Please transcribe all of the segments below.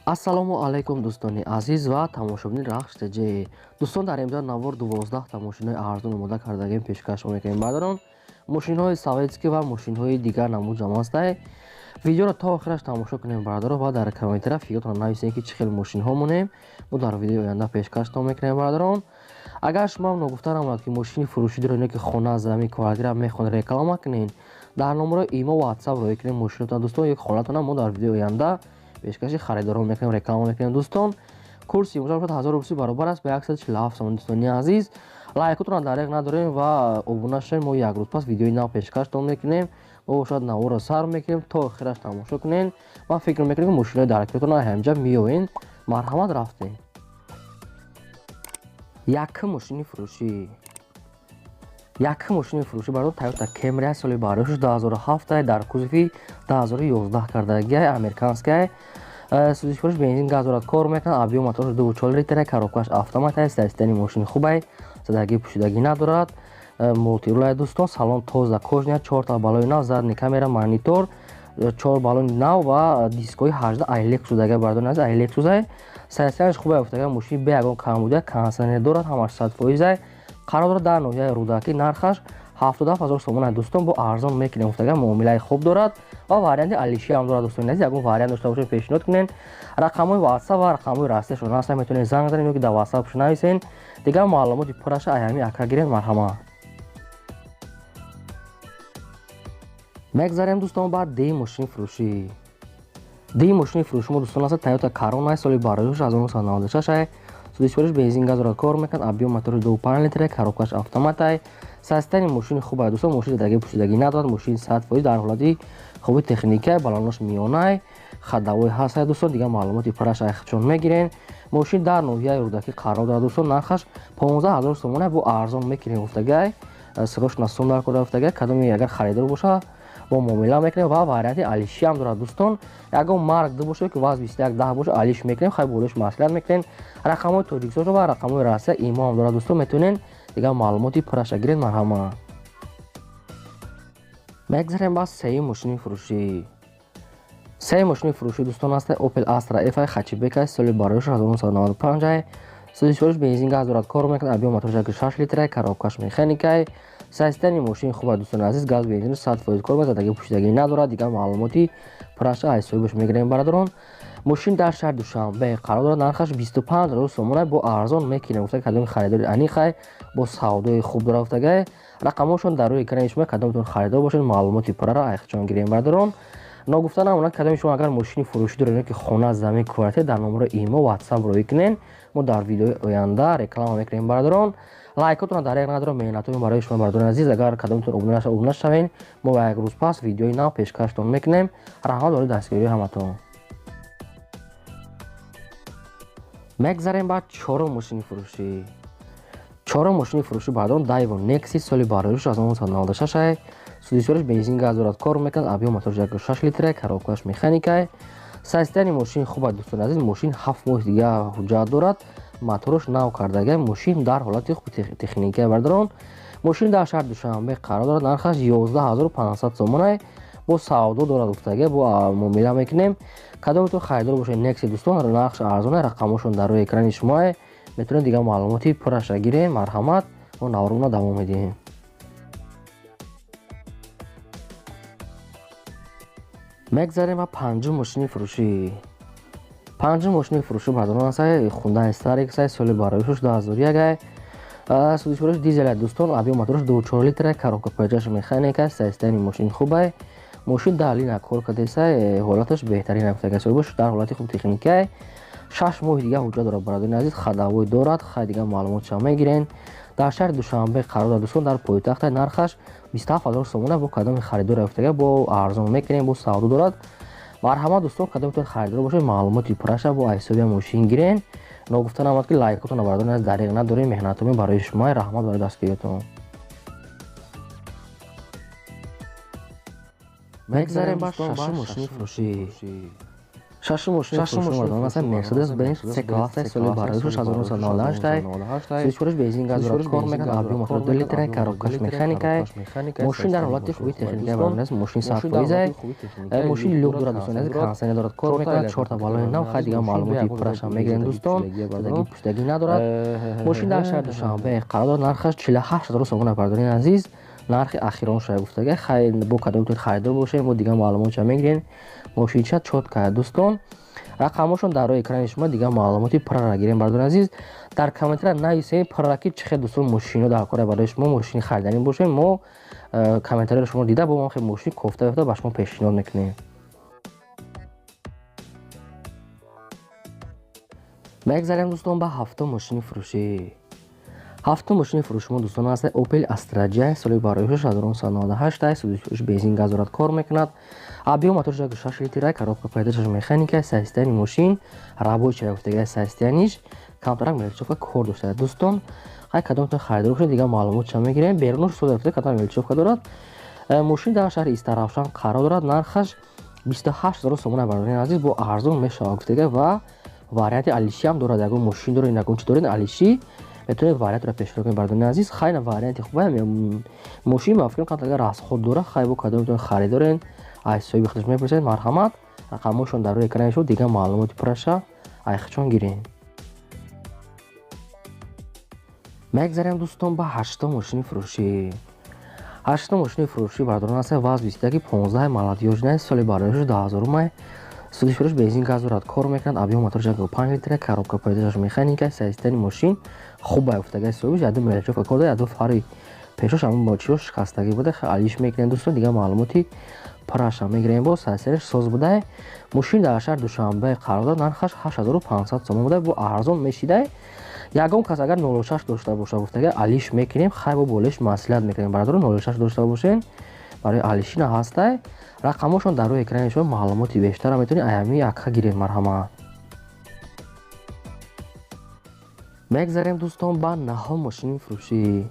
Ассалому алайкум, дӯстони азиз ва тамошобини Рахш ТЖ. Дӯстон, дар имҷо навор 12 та мошинҳои арзон омода кардагем, пешкаш мекунем. Бародарон, мошинҳои советский ва мошинҳои дигар намуд ҷамъ ҳастае. Видеоро то охираш тамошо кунем, бародаро, ва дар комментария фикротонро нависем, ки чӣ хел мошинҳо монем. Мо дар видеои оянда пешкаштон мекунем, бародарон. Агар шумо ногуфта намонад, ки мошини фурӯшӣ доред ё ки хона, замин, квартира мехоҳед реклама кунед, дар номерои имо, WhatsApp роҳӣ кунед мошинотон, дӯстон, ё хонатона мо дар видеои оянда пешкаши харидорон мекунем, реклама мекунем, дӯстон. Курси имрӯза бошад 1000 рубли баробар аст ба 147 сомон. Дӯстони азиз, лайкотонро дареғ надорем ва обуна шавем. Мо як рӯз пас видеои нав пешкаштон мекунем. Мо бошад наворро сар мекунем, то охираш тамошо кунем. Ман фикр мекунем, ки мошинои даркитонро ҳамҷа меёвен. Марҳамат, рафтем. Якум мошини фурӯшӣ. Якум мошини фурӯшӣ, барои Toyota Camry, соли бардошт 2007, дар кузови 2011 кардагиай, американскай. Сӯзишвориш бензин, газ дорад, кор мекунад. Объём мотораш 2,4 литра, коробкаш автомат аст. Состояние мошини хубай, задагӣ пӯшидагӣ надорад. Мультируля, дӯстон, салон тоза, кожаный, чорта балони нав, задний камера, монитор, чор балони нав ва дискои 18 ай Lexus ага, бардон аз ай Lexus ай. Состояние хубай гуфтага, мошини бе ягон камбудия, кондиционер дорад, ҳамаш 100%. Қарор дорад дар ноҳияи Рӯдакӣ, нархаш 77 000 сомон. Дӯстон, бо арзон мекунем гуфтага, муомилаи хуб дорад ва варианти алиши ҳам дорад. Дӯстони азиз, ягон вариант дошта бошед, пешниҳод кунед. Рақамҳои WhatsApp ва рақамҳои Россияшон ҳастанд, метавонед занг занед ё ки дар WhatsApp нависед. Дигар маълумоти пурраша ай ҳамин ака гиред, марҳамат. Мегзарем, дӯстон, ба дуюм мошини фурӯшӣ. Дуюм мошини фурӯши мо, дӯстон, аст Toyota Corona, соли бардошт 1996, сӯзишвориш бензин, газ дорад, кор мекунад. Объём мотори 2,5 литра, коробкаш автоматай. Состояние мошини хуб аст, дӯстон, мошин задагӣ пӯшидагӣ надорад. Мошин 100% дар ҳолати хуби техникай, балонош миёнай, ходовой ҳаст, дӯстон. Дигар маълумоти пурраш айхчон мегирен. Мошин дар ноҳияи Рӯдакӣ қарор дорад, дӯстон, нархаш 15 000 сомона, бо арзон мекунем гуфтагай. Срочно сум дар кор гуфтагай. Кадоме агар харидор боша, бо муомила мекунем ва варианти алиши ҳам дорад, дӯстон. Ягон марк ду боша ки ВАЗ 2110 боша, алиш мекунем, хай болош маслиҳат мекунем. Рақамҳои Тоҷикистон ва рақамҳои Россия, имо ҳам дорад, дӯстон, метавонед дигар маълумоти пурраша гиред, марҳамат. Мегзарем ба сеюм мошини фурӯшӣ. Сеюм мошини фурӯшӣ, дӯстон, аст Opel Astra F хэтчбек, соли бардошт 1995, сӯзишвориш бензин, газ дорад, кор мекунад. Объём мотораш 6 литра, коробкаш механикай. Состояние мошини хуб аст, дӯстони азиз, газ, бензин 100% кор мекунад, задагӣ пӯшидагӣ надорад. Дигар маълумоти пурраша аз соҳибаш мегирем, бародарон. Мошин дар шаҳри Душанбе қарор дорад, нархаш 25 000 сомона, бо арзон мекунем гуфта, кадоми харидори аниқай, бо савдои хуб дорад гуфтагай. Рақамҳошон дар рӯи экрани шумо, кадомтон харидор бошед, маълумоти пурраро айхчон гирем, бародарон. Ногуфта намонад, кадоми шумо агар мошини фурӯшӣ доред ё ки хона, замин, квартира, дар номерои имо, WhatsApp роҳӣ кунед. Мо дар видеои оянда реклама мекунем, бародарон. Лайкотонро дареғ надорам, меҳнатҳои барои шумо, бародарони азиз. Агар кадомтон обуна нашавед, обуна шавед. Мо ба як рӯз пас видеои нав пешкаштон мекунем. Раҳмат барои дастгирии ҳаматон. Мегзарем ба чорум мошини фурӯшӣ. Чорум мошини фурӯшӣ, бародарон, Daewoo Nexia, соли бардошт 1996, сӯзишвориш бензин, газ дорад, кор мекунад. Объём мотораш 1,6 литра, коробкаш механикай. Состояние мошин хуб аст, дӯстони азиз, мошин 7 моҳ дига ҳуҷҷат дорад, мотораш нав кардагай, мошин дар ҳолати хуби техникай, бародарон. Мошин дар шаҳри Душанбе қарор дорад, нархаш 11 500 сомонай, бо савдо дорад гуфтагай, бо муомила мекунем. Кадометон харидор бошед Nexia, дӯстон, нархш арзонай, рақамҳошон дар рӯи экрани шумоай, метавонед дигар маълумоти пурраша гирем. Марҳамат, мо наворона давом медиҳем. Мегзарем ба панҷум мошини фурӯшӣ. Панҷум мошини фурӯшӣ, бародарон, астай Hyundai Starex, соли бароишуш 2001, сӯзишвориш дизел, дӯстон, объём мотораш 2,4 литра, коробка ПЖаш механика. Состояние мошин хубай, мошин дар линия кор кардесай, ҳолаташ беҳтарин гуфтагай соҳибаш, дар ҳолати хуб техникай. 6 моҳи дига ҳуҷҷат дорад, бародарони азиз, ходовой дорад, хай дигар маълумотша мегирен. Дар шаҳри Душанбе қарор дорад, дӯстон, дар пойтахта, нархаш 27 000 сомона, бо кадоми харидор гуфтага, бо арзон мекунем, бо савдо дорад. Марҳамат, дӯстон, кадомтон харидор бошед, маълумоти пурраша бо ҳисоби мошин гирен. Ногуфта намонад, ки лайкотонро, бародарони азиз, дареғ надорем, меҳнатҳои барои шумо. Раҳмат барои дастгириятон. Мегзарем ба шашум мошини фурӯшӣ. Шашум мошини фурӯши мардон аст Mercedes-Benz C-класс соли барояш 1998. Сӯзишвориш бензин, газ дорад, кор мекунад, объем мотор 2 литр, коробкаш механика. Мошин дар ҳолати хуби техникӣ барои аст, мошин 100%. Мошин люк дорад, дӯстони азиз, кондитсионер дорад, кор мекунад, 4 та баллони нав, хай дигар маълумоти пурраша мегирем, дӯстон. Задаги пуштагӣ надорад. Мошин дар шаҳри Душанбе қарор дорад, нархаш 48 000 сомон, бардорини азиз. Нархи ахирон шуда гуфтага, хай бо кадом метавонед харидор бошед, мо дигар маълумотша мегирем. Мошинча чётка, дӯстон. Рақамҳошон дар рӯи экрани шумо, дигар маълумоти пурра гирем, бардорини азиз. Дар комментария нависед пурра ки чӣ хел, дӯстон, мошино дар кора барои шумо мошини хариданӣ бошед. Мо комментарияро шумо дида бо мо мошини кофта ёфта ба шумо пешниҳод мекунем. Мегзарем, дӯстон, ба ҳафтум мошини фурӯшӣ. Ҳафтум мошини фурӯши мо, дӯстон, аст Opel Astra J, соли барояш 1998, сӯзишвориш бензин, газ дорад, кор мекунад. Объем моторш 6 литр, коробка передачаш механика, состояние мошин рабочая гуфтага, состояниеш камтарак мелочёвка кор дошта, дӯстон. Хай кадомтон харидор бошед, дигар маълумотша мегирем. Берунаш сода гуфта кадом мелочёвка дорад. Мошин дар шаҳри Истаравшан қарор дорад, нархаш 28 000 сомон, бародари азиз, бо арзон мешавад гуфтага ва варианти алиши ҳам дорад. Ягон мошин доред, ягон чи доред алиши, метавонед вариантро пешниҳод кунед, бардорини азиз. Хайна варианти хуб мошин ба фикрам камтар расход дорад. Хай бо кадом метавонед харидорен, аз соҳиби худаш мепурсед, марҳамат. Рақамҳошон дар рӯи экрани шумо, дигар маълумоти пурраша айхчон гирем. Мегзарем, дӯстон, ба ҳаштум мошини фурӯшӣ. Ҳаштум мошини фурӯшӣ, бардорон, аст ВАЗ 2115 молодёжная, соли барояш 2000. Сӯзишвориш бензин, газ дорад, кор мекунад, объем моторш 5 литр, коробка передачаш механика, состояние мошин хуб гуфтага соҳибаш, яду мелочёвка кор дорад, яду фари пешош ҳамон чиро шикастагӣ буда, алиш мекунем, дӯстон, дигар маълумоти пурраша мегирем. Бо состояниеш соз буда. Мошин дар шаҳри Душанбе қарор дорад, нархаш 8500 сомон буда, бо арзон мешида. Ягон кас агар 06 дошта боша гуфтага, алиш мекунем, хай бо болиш маслиҳат мекунем, бародарон, 06 дошта бошен барои алишина ҳастай. Рақамҳошон дар рӯи экрани шумо, маълумоти бештарро метавонед аями якка гиред, марҳамат. Мегзарем, дӯстон, ба наҳум мошини фурӯшӣ.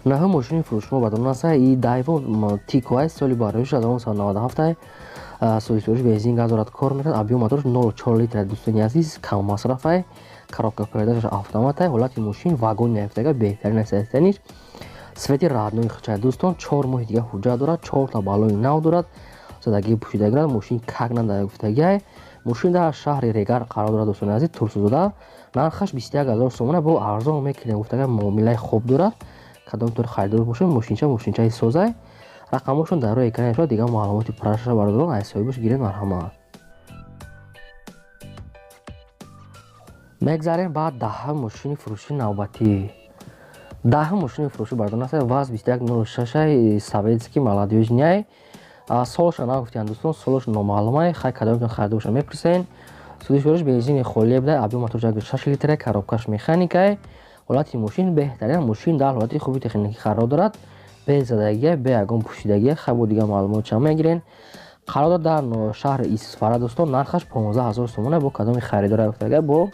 Наҳум мошини фурӯши мо, бардорон, аст и Дайво Тико, соли барояш 1997, сӯзишвориш бензин, газ дорад, кор мекунад, объем моторш 0,4 литр, дӯстони азиз, каммасрафай, коробка передачаш автоматай, ҳолати мошин вагон наёфтага, беҳтарин аст состояниеш. Цвети родной хучай, дӯстон, 4 моҳи дига ҳуҷҷат дорад, 4 та баллони нав дорад, задагии пӯшидагӣ дорад, мошин как надая гуфтагиай. Мошин дар шаҳри Регар қарор дорад, дӯстони азиз, Турсунзода, нархаш 21 000 сомона, бо арзон мекунем гуфтага, муомилаи хуб дорад. Кадом тур харидор бошед, мошинча мошинчаи созай. Рақамҳошон дар рӯи экрани шумо, дигар маълумоти пурраша, бародарон, аз соҳибаш гиред, марҳамат. Мегзарем ба даҳум мошини фурӯши навбатӣ. Даҳум мошини фурӯши, бародарон, аст ВАЗ 2106 советский молодёжный. Солша нагуфтиянд, дӯстон, солаш номаълумай, хай кадомтон харидор бошад мепурсен. Сӯзишвориш бензини холие буда, объем моторш 6 литр, коробкаш механикай, ҳолати мошин беҳтарин, мошин дар ҳолати хуби техникӣ қарор дорад, бе задагия, бе ягон пӯшидагия, хай бо дигар маълумотша мегирен. Қарор дорад дар шаҳри Исфара, дӯстон, нархаш 15 000 сомона, бо кадоми харидора гуфтага, бо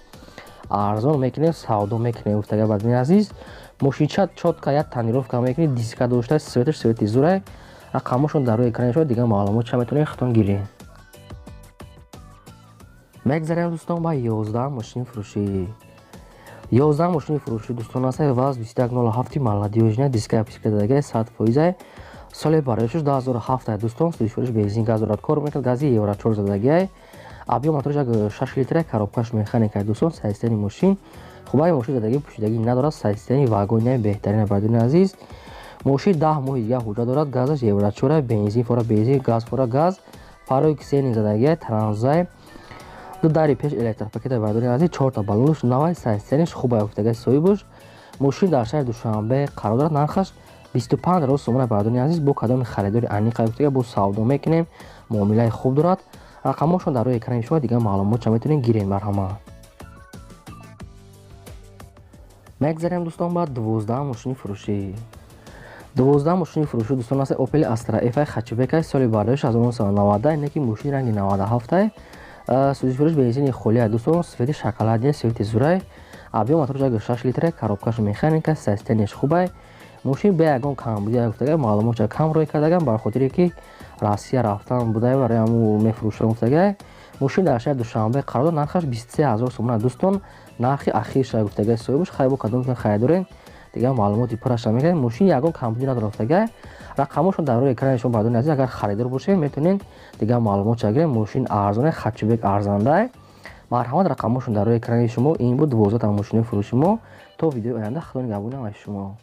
арзон мекунем, савдо мекунем гуфтага, бардорини азиз. Мошинча чётка як тонировка мекунед, диска дошта, цветаш цвети зурай. Рақамҳошон дар рӯи экрани шумо, дигар маълумотша метавонед худтон гиред. Мегзарем, дӯстон, ба 11 мошини фурӯшӣ. 11 мошини фурӯшӣ, дӯстон, аст ВАЗ 2107 молодёжная, диска писка дадага, 100%, соли барояшуш 2007, дӯстон, сӯзишвориш бензин, газ дорад, кор мекунад, гази евро 4 задагиай, объем моторш 6 литр, коробкаш механика, дӯстон, состояние мошин хубай, мошин задагӣ пӯшидагӣ надорад, состояние вагони беҳтарин, бардорини азиз. Мошин 10 моҳи дига ҳуҷҷат дорад, газаш евро 4, бензин фора бензин, газ фора газ, фарои ксени задагиай, транзай, ду дари пеш электропакета, бардорини азиз, 4 та баллонаш навай, состояниеш хубай гуфтага соҳибаш. Мошин дар шаҳри Душанбе қарор дорад, нархаш 25 000 сомона, бардорини азиз, бо кадоми харидори аниқа гуфтага, бо савдо мекунем, муомилаи хуб дорад. Рақамҳошон дар рӯи экрани шумо, дигар маълумотша метавонед гиред, марҳамат. Мегзарем, дӯстон, ба 12 мошини фурӯшӣ. 12 мошини фурӯшӣ, дӯстон, аст Opel Astra F хэтчбек, соли бардориш 1990, ине ки мошини ранги 97, сӯзишвориш бензини холия, дӯстон, цвети шоколадный, цвети зурай, объем моторш 6 литр, коробкаш механика, состояниеш хубай, мошин бе ягон камбудия гуфтага, маълумотша кам рӯй кардагам, бар хотире ки Россия рафтан буда, барои ҳамун мефурӯшам гуфтага. Мошин дар шаҳри Душанбе қарор дорад, нархаш 23 ҳазор сомона, дӯстон. Нархи ахирша гуфтагай соҳибаш. Хайр, бо кадомтон харидорен, дигар маълумоти пурраша мегирем. Мошин ягон камбудӣ надорад гуфтагай. Рақамошон дар рӯи экрани шумо, бардони азиз. Агар харидор бошед, метавонед дигар маълумотша гирем. Мошин арзоне, хатчибек арзандай. Марҳамат, рақамошон дар рӯи экрани шумо. Ин буд 12 мошини фурӯши мо. То видеои оянда, худо нигаҳбони ҳамаи шумо.